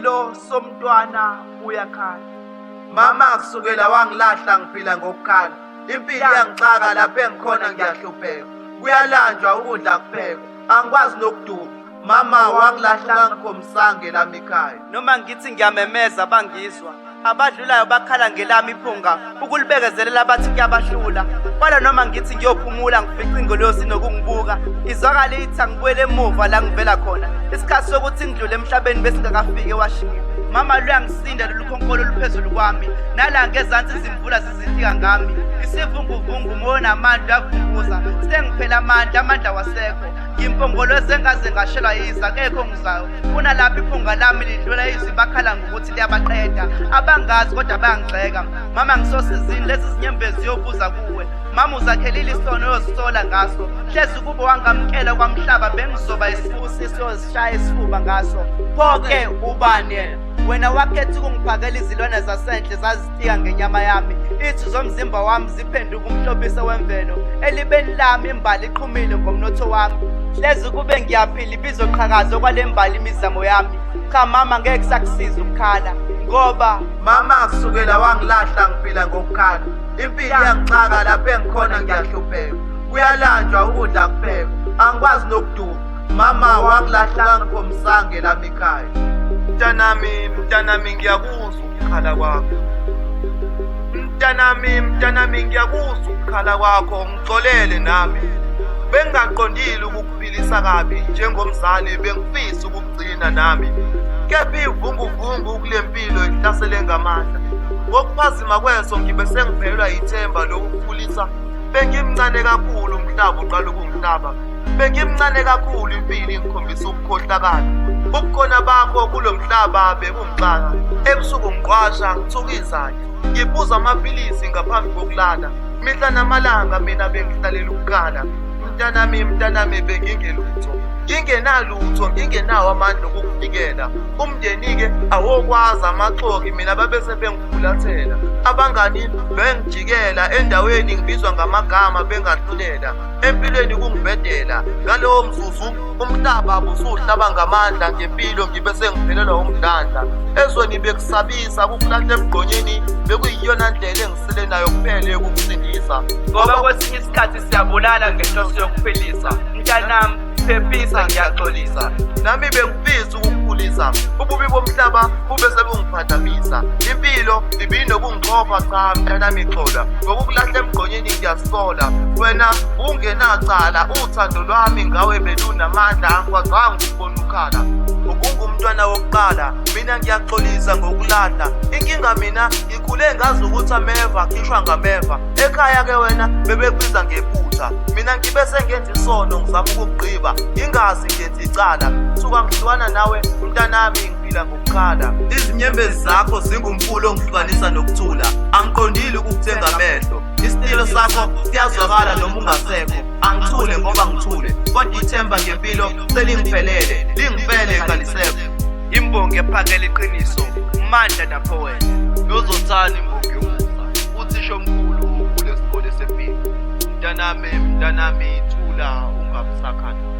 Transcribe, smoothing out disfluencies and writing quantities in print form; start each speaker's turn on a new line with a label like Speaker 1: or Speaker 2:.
Speaker 1: Isililo somntwana uyakhala.
Speaker 2: Mama kusukela wangilahla ngiphila ngokukhala. Impilo iyangixaka lapho engikhona ngiyahlupheka. Kuyalanjwa ukudla kuphekwa. Angikwazi nokuduka. Mama wangilahla ungangikhombisanga elami ikhaya.
Speaker 1: Noma ngithi ngiyamemeza bangizwa. Abadlulayo bakhala ngelami iphunga, ukulibekezelela bathi kuyabahlula. Kwala noma ngithi ngiyophumula ngifica ingolosi nokungibuka. Izwakale ithi angibuyele emuva la ngivela khona. Isikhathi sokuthi ngidlule emhlabeni besingakafiki ewashini. Mama luyangisinda lolu khonkolo oluphezulu kwami. Nala ngezansi izimvula zizifika ngami. Isivunguvungu umoya onamandla uyavunguza. Sengiphela amandla, amandla wasekho. Ngimpongoloze ngaze ngashelwa yiza akekho ongizayo. Kunalapho iphunga lami lidlula izwi bakhala ngokuthi liyabaqeda. Abangazi kodwa bayangigxeka. Mama ngisosizini lezi zinyembezi ziyobuza kuwe. Mama uzakhelile isono oyozisola ngaso. Hlezi kube wangamkela kwamhlaba bengizoba isibusiso yozishaya isifuba ngaso. Pho-ke ubani yena? Wena wakhetha ukungiphakela izilwane zasendle zazitika ngenyama yami. Ithi zomzimba wami ziphenduka umhlobiso wemvelo. Elibeni lami imbali iqhumile ngomnotho wami. Hlezi kube ngiyaphila ibizoqhakaza okwale mbali imizamo yami. Cha mama ngeke kusakusiza ukukhala ngoba
Speaker 2: Mama kusukela wangilahla ngiphila ngokukhala. Impilo iyangixaka lapho engikhona ngiyahlupheka. Kuyalanjwa ukudla kuphekwa. Angikwazi nokuduka. Mama wangilahla ungangikhombisanga elami ikhaya. Mntanami, mntanami ngiyakuzwa ukukhala kwakho. Mntanami, mntanami ngiyakuzwa ukukhala kwakho, ngixolele nami. Bengingaqondile ukukuphilisa kabi njengomzali, bengifisa ukugcina nami. Kepha ivunguvungu kule mpilo ihlasele ngamandla. Ngokuphazima kweso ngibe sengiphelelwa yithemba lokukukhulisa. Bengimncane kakhulu umhlaba uqala ukungihlaba. Bengimncane kakhulu impilo ingikhombisa ukukhohlakala. Ubukhona bakho kulo mhlaba bekungixaka. Ebusuku ngiqwasha ngithuka izandla. Ngiphuza amaphilisi ngaphambi kokulala. Mihla namalanga mina bengihlalela ukukhala. Mntanami, mntanami bengingelutho. Ngingenalutho, ngingenawo amandla okukuvikela. Umndeni-ke awokwazi amaxoki mina babe sebengifulathela. Abangani bengijikela endaweni ngibizwa ngamagama bengahlulela. Empilweni kungibhedela. Ngalowo mzuzu umhlaba busuhlaba ngamandla ngempilo ngibe sengiphelelwa umdlandla. Ezweni bekusabisa kukulahla emgqonyeni bekuyiyona ndlela engisele nayo kuphela yokukusindisa.
Speaker 1: Ngoba kwesinye isikhathi siyabulala ngenhloso yokuphilisa. Mntanami, phephisa ngiyaxolisa.
Speaker 2: Nami bengifisa ukukukhulisa, ububi bomhlaba bube sebungiphatamisa. Impilo ibinokungixova, cha mntanami xola. Ngokukulahla emgqonyeni ngiyasola. Wena ungenacala, uthando lwami ngawe belunamandla, angikwazanga ukubona ukhala. Ubungumntwana wokuqala, mina ngiyaxolisa ngokulahla. Inkinga mina ngikhule ngazi ukuthi ameva akhishwa ngameva. Ekhaya ke wena bebekubiza ngephutha. Mina ngibe sengenza isono ngizama ukukugqiba, ngingazi ngenza icala. Suka ngihlukana nawe mntanami ngiphila ngokukhala. Izinyembezi zakho zingumfula ongihlukanisa nokuthula. Angiqondile ukukuthenga amehlo. Isililo sakho siyazwakala noma ungasekho. Angithule ngoba ngithule, kodwa ithemba ngempilo selingiphelele, lingifele kalisekho.
Speaker 1: Imbongi ephakela iqiniso, Mandla the poet.
Speaker 2: Nozothani imbongi yomusa, uthisha omkhulu kule sikole sempilo. Mntanami, mntanami thula ungabusakhala.